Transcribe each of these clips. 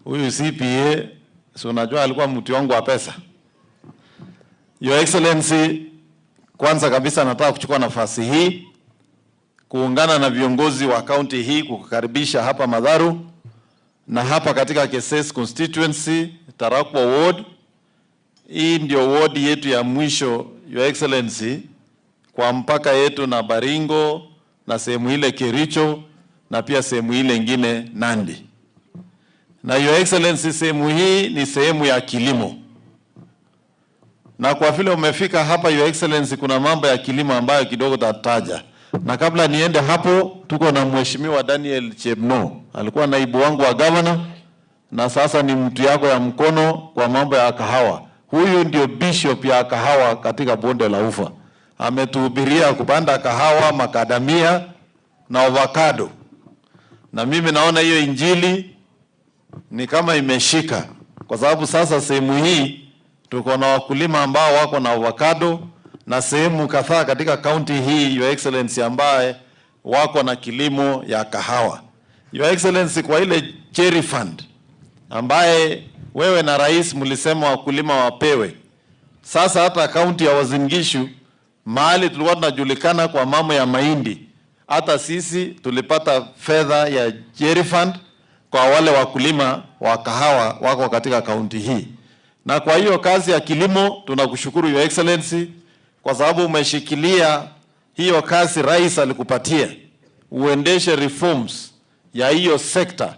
Huyu CPA, si unajua alikuwa mtu wangu wa pesa. Your Excellency, kwanza kabisa nataka kuchukua nafasi hii kuungana na viongozi wa kaunti hii kukukaribisha hapa Madharu na hapa katika Keses constituency, Tarakwa ward. Hii ndio ward yetu ya mwisho, Your Excellency, kwa mpaka yetu na Baringo na sehemu ile Kericho na pia sehemu ile ingine Nandi. Na Your Excellency, sehemu hii ni sehemu ya kilimo, na kwa vile umefika hapa, Your Excellency, kuna mambo ya kilimo ambayo kidogo tataja, na kabla niende hapo, tuko na Mheshimiwa Daniel Chepno, alikuwa naibu wangu wa gavana na sasa ni mtu yako ya mkono kwa mambo ya kahawa. Huyu ndio bishop ya kahawa katika bonde la Ufa. Ametuhubiria kupanda kahawa, makadamia na avocado, na mimi naona hiyo injili ni kama imeshika, kwa sababu sasa sehemu hii tuko na wakulima ambao wako na avocado na sehemu kadhaa katika kaunti hii, Your Excellency, ambaye wako na kilimo ya kahawa. Your Excellency, kwa ile Cherry Fund ambaye wewe na rais mlisema wakulima wapewe, sasa hata kaunti ya Uasin Gishu mahali tulikuwa tunajulikana kwa mambo ya mahindi, hata sisi tulipata fedha ya Cherry Fund kwa wale wakulima wa kahawa wako katika kaunti hii. Na kwa hiyo kazi ya kilimo tunakushukuru, Your Excellency, kwa sababu umeshikilia hiyo kazi rais alikupatia uendeshe reforms ya hiyo sekta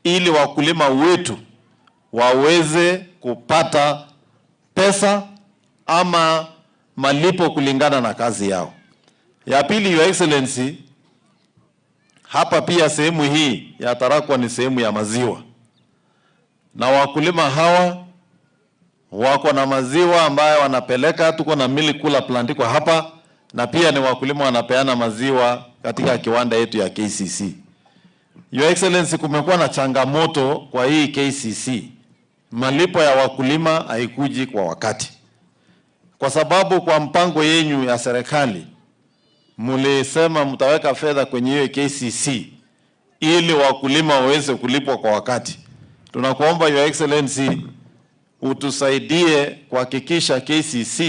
ili wakulima wetu waweze kupata pesa ama malipo kulingana na kazi yao. Ya pili, Your Excellency, hapa pia sehemu hii ya Tarakwa ni sehemu ya maziwa, na wakulima hawa wako na maziwa ambayo wanapeleka. Tuko na milk cooler plant iko hapa, na pia ni wakulima wanapeana maziwa katika kiwanda yetu ya KCC. Your Excellency, kumekuwa na changamoto kwa hii KCC, malipo ya wakulima haikuji kwa wakati, kwa sababu kwa mpango yenyu ya serikali mulisema mtaweka fedha kwenye hiyo KCC ili wakulima waweze kulipwa kwa wakati. Tunakuomba, Your Excellency, utusaidie kuhakikisha KCC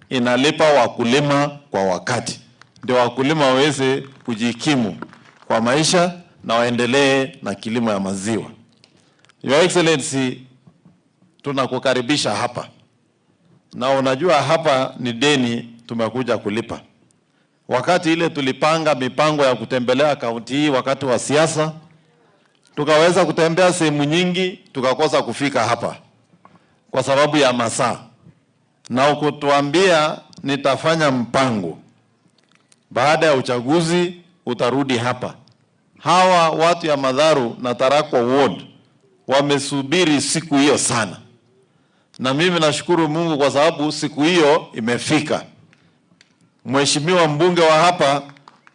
inalipa wakulima kwa wakati, ndio wakulima waweze kujikimu kwa maisha na waendelee na kilimo ya maziwa. Your Excellency, tunakukaribisha hapa, na unajua hapa ni deni tumekuja kulipa. Wakati ile tulipanga mipango ya kutembelea kaunti hii wakati wa siasa, tukaweza kutembea sehemu nyingi, tukakosa kufika hapa kwa sababu ya masaa, na ukutuambia nitafanya mpango baada ya uchaguzi utarudi hapa. Hawa watu ya Madharu na Tarakwa ward wamesubiri siku hiyo sana, na mimi nashukuru Mungu kwa sababu siku hiyo imefika. Mheshimiwa mbunge wa hapa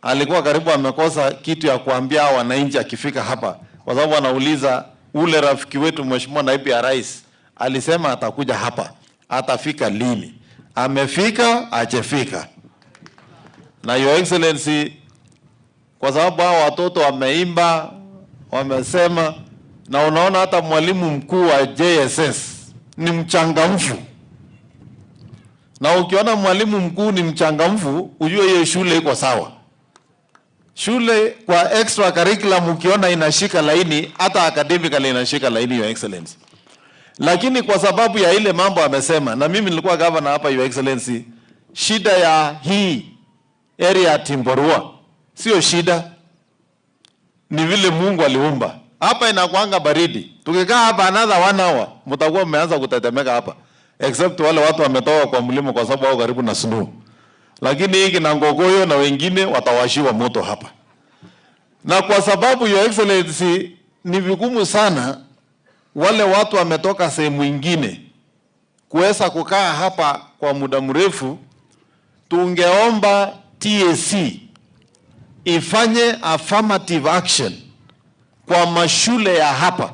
alikuwa karibu amekosa kitu ya kuambia hawa wananchi akifika hapa, kwa sababu anauliza ule rafiki wetu Mheshimiwa naibu ya rais alisema atakuja hapa, atafika lini? Amefika achefika? Na Your Excellency, kwa sababu hao watoto wameimba, wamesema, na unaona hata mwalimu mkuu wa JSS ni mchangamfu, na ukiona mwalimu mkuu ni mchangamfu, ujue hiyo shule iko sawa. Shule kwa extra curriculum ukiona inashika laini, hata academically inashika laini, Your Excellency. Lakini kwa sababu ya ile mambo amesema, na mimi nilikuwa governor hapa, Your Excellency, shida ya hii area ya Timborua sio shida, ni vile Mungu aliumba hapa. Inakuanga baridi, tukikaa hapa another one hour mtakuwa mmeanza kutetemeka hapa, except wale watu wametoka kwa mlima kwa sababu wao karibu na snow. Lakini hiki na Ngogoyo na wengine watawashiwa moto hapa, na kwa sababu, Your Excellency, ni vigumu sana wale watu wametoka sehemu ingine kuweza kukaa hapa kwa muda mrefu, tungeomba TSC ifanye affirmative action kwa mashule ya hapa.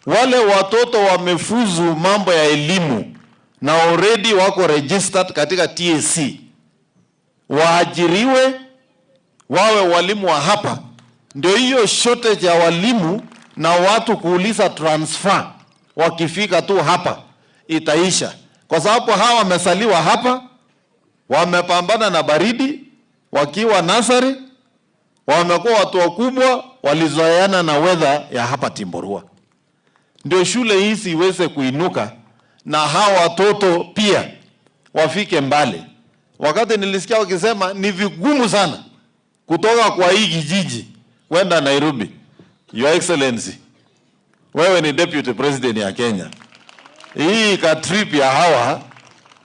Wale watoto wamefuzu mambo ya elimu na already wako registered katika TSC waajiriwe wawe walimu wa hapa, ndio hiyo shortage ya walimu na watu kuuliza transfer wakifika tu hapa itaisha, kwa sababu hawa wamesaliwa hapa, wamepambana na baridi wakiwa nasari, wamekuwa watu wakubwa, walizoeana na weather ya hapa Timborua. Ndio shule hizi iweze kuinuka na hawa watoto pia wafike mbali. Wakati nilisikia wakisema ni vigumu sana kutoka kwa hii kijiji kwenda Nairobi. Your Excellency, wewe ni Deputy President ya Kenya. Hii ka trip ya hawa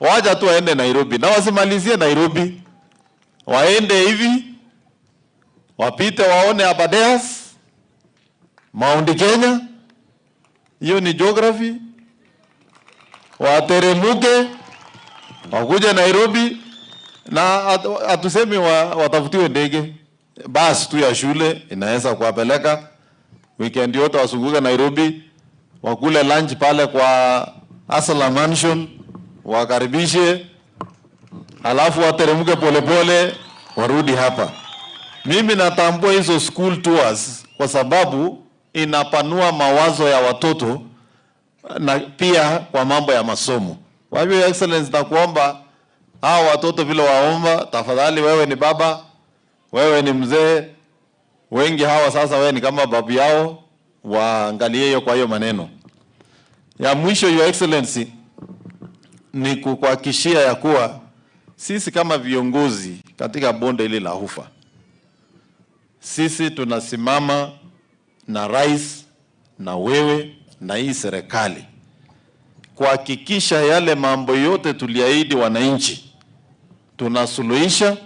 waja tu waende Nairobi na wasimalizie Nairobi, waende hivi wapite waone Aberdares, Mount Kenya, hiyo ni geography, wateremuke wakuje Nairobi na hatusemi watafutiwe ndege, basi tu ya shule inaweza kuwapeleka weekend yote, wazunguke Nairobi, wakule lunch pale kwa Asala Mansion, wakaribishe, alafu wateremke polepole warudi hapa. Mimi natambua hizo school tours kwa sababu inapanua mawazo ya watoto na pia kwa mambo ya masomo. Kwa hivyo, Your Excellency, nakuomba hawa watoto vile waomba, tafadhali, wewe ni baba, wewe ni mzee, wengi hawa sasa wewe ni kama babu yao, waangalie hiyo. Kwa hiyo maneno ya mwisho, Your Excellency, ni kukuhakikishia ya kuwa sisi kama viongozi katika bonde hili la Ufa, sisi tunasimama na rais na wewe na hii serikali kuhakikisha yale mambo yote tuliahidi wananchi tunasuluhisha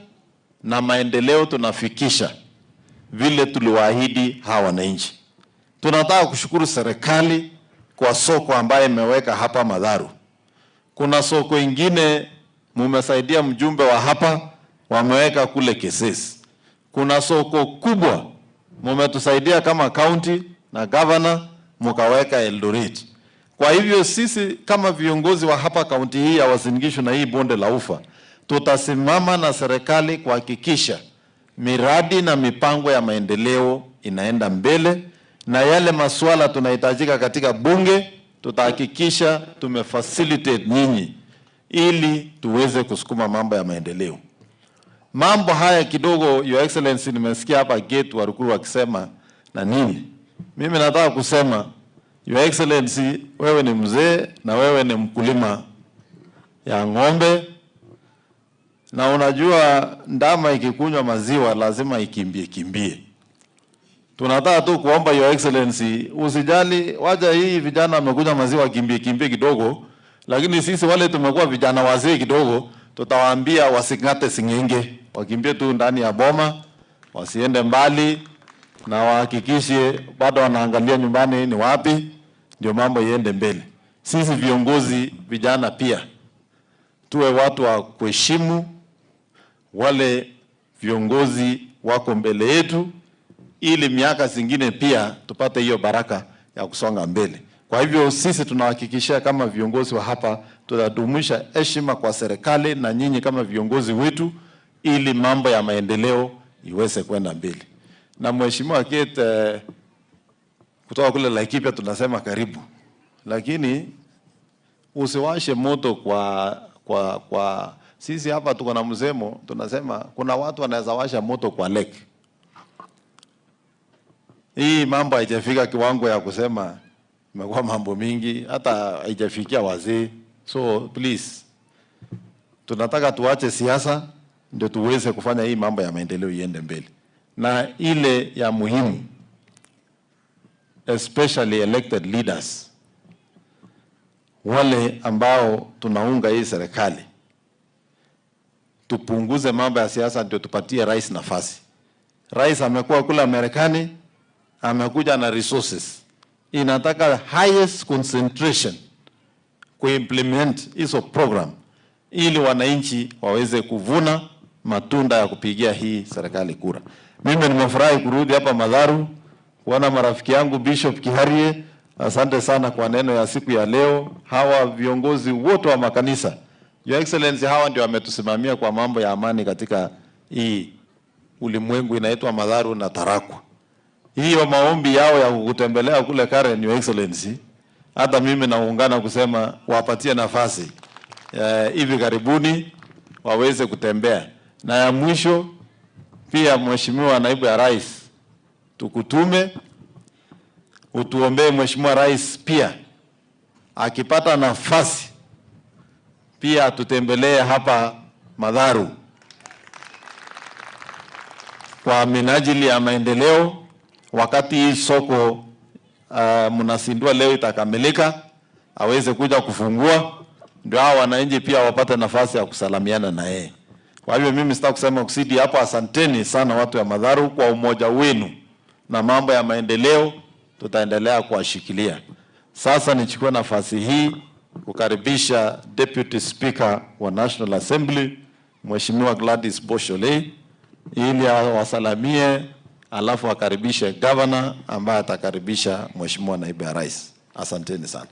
na maendeleo tunafikisha vile tuliwaahidi hawa wananchi. Tunataka kushukuru serikali kwa soko ambayo imeweka hapa Madharu. Kuna soko ingine mumesaidia mjumbe wa hapa wameweka kule Kesesi. Kuna soko kubwa mumetusaidia kama county na governor mukaweka Eldoret. Kwa hivyo sisi kama viongozi wa hapa kaunti hii ya Uasin Gishu na hii bonde la Ufa tutasimama na serikali kuhakikisha miradi na mipango ya maendeleo inaenda mbele, na yale masuala tunahitajika katika bunge tutahakikisha tumefacilitate nyinyi ili tuweze kusukuma mambo ya maendeleo. Mambo haya kidogo, Your Excellency, nimesikia hapa gate Warukuru wakisema na nini. Mimi nataka kusema, Your Excellency, wewe ni mzee na wewe ni mkulima ya ng'ombe, na unajua ndama ikikunywa maziwa lazima ikimbie kimbie. Tunataka tu kuomba, Your Excellency, usijali, wacha hii vijana wamekunywa maziwa kimbie kimbie kidogo, lakini sisi wale tumekuwa vijana wazee kidogo, tutawaambia wasing'ate sing'enge, wakimbie tu ndani ya boma, wasiende mbali na wahakikishe bado wanaangalia nyumbani ni wapi, ndio mambo iende mbele. Sisi viongozi vijana pia tuwe watu wa kuheshimu wale viongozi wako mbele yetu, ili miaka zingine pia tupate hiyo baraka ya kusonga mbele. Kwa hivyo sisi tunahakikishia kama viongozi wa hapa tutadumisha heshima kwa serikali na nyinyi kama viongozi wetu, ili mambo ya maendeleo iweze kwenda mbele. Na Mheshimiwa Kate kutoka kule Laikipia tunasema karibu, lakini usiwashe moto kwa sisi hapa tuko na msemo tunasema kuna watu wanaweza washa moto kwa lake. Hii mambo haijafika kiwango ya kusema imekuwa mambo mingi, hata haijafikia wazee. So please, tunataka tuache siasa ndio tuweze kufanya hii mambo ya maendeleo iende mbele, na ile ya muhimu, especially elected leaders, wale ambao tunaunga hii serikali, tupunguze mambo ya siasa ndio tupatie rais nafasi. Rais amekuwa kule Marekani, amekuja na resources, inataka highest concentration kuimplement hizo program ili wananchi waweze kuvuna matunda ya kupigia hii serikali kura. Mimi nimefurahi kurudi hapa Madharu kuona marafiki yangu Bishop Kiharie, asante sana kwa neno ya siku ya leo. Hawa viongozi wote wa makanisa, Your Excellency, hawa ndio wametusimamia kwa mambo ya amani katika hii ulimwengu inaitwa Madharu na Tarakwa. Hiyo maombi yao ya kukutembelea kule Karen, Your Excellency, hata mimi naungana kusema wapatie nafasi hivi karibuni waweze kutembea. Na ya mwisho pia, Mheshimiwa Naibu ya Rais, tukutume utuombee Mheshimiwa Rais pia akipata nafasi pia atutembelee hapa Madharu kwa minajili ya maendeleo. Wakati hii soko mnasindua leo itakamilika, aweze kuja kufungua, ndio hao wananchi pia wapate nafasi ya kusalamiana na yeye. Kwa hivyo mimi sitaki kusema kusidi hapo. Asanteni sana watu ya Madharu kwa umoja wenu na mambo ya maendeleo tutaendelea kuwashikilia. Sasa nichukue nafasi hii kukaribisha Deputy Speaker wa National Assembly Mheshimiwa Gladys Boshole ili awasalamie, alafu akaribishe governor ambaye atakaribisha Mheshimiwa Naibu ya Rais. Asanteni sana.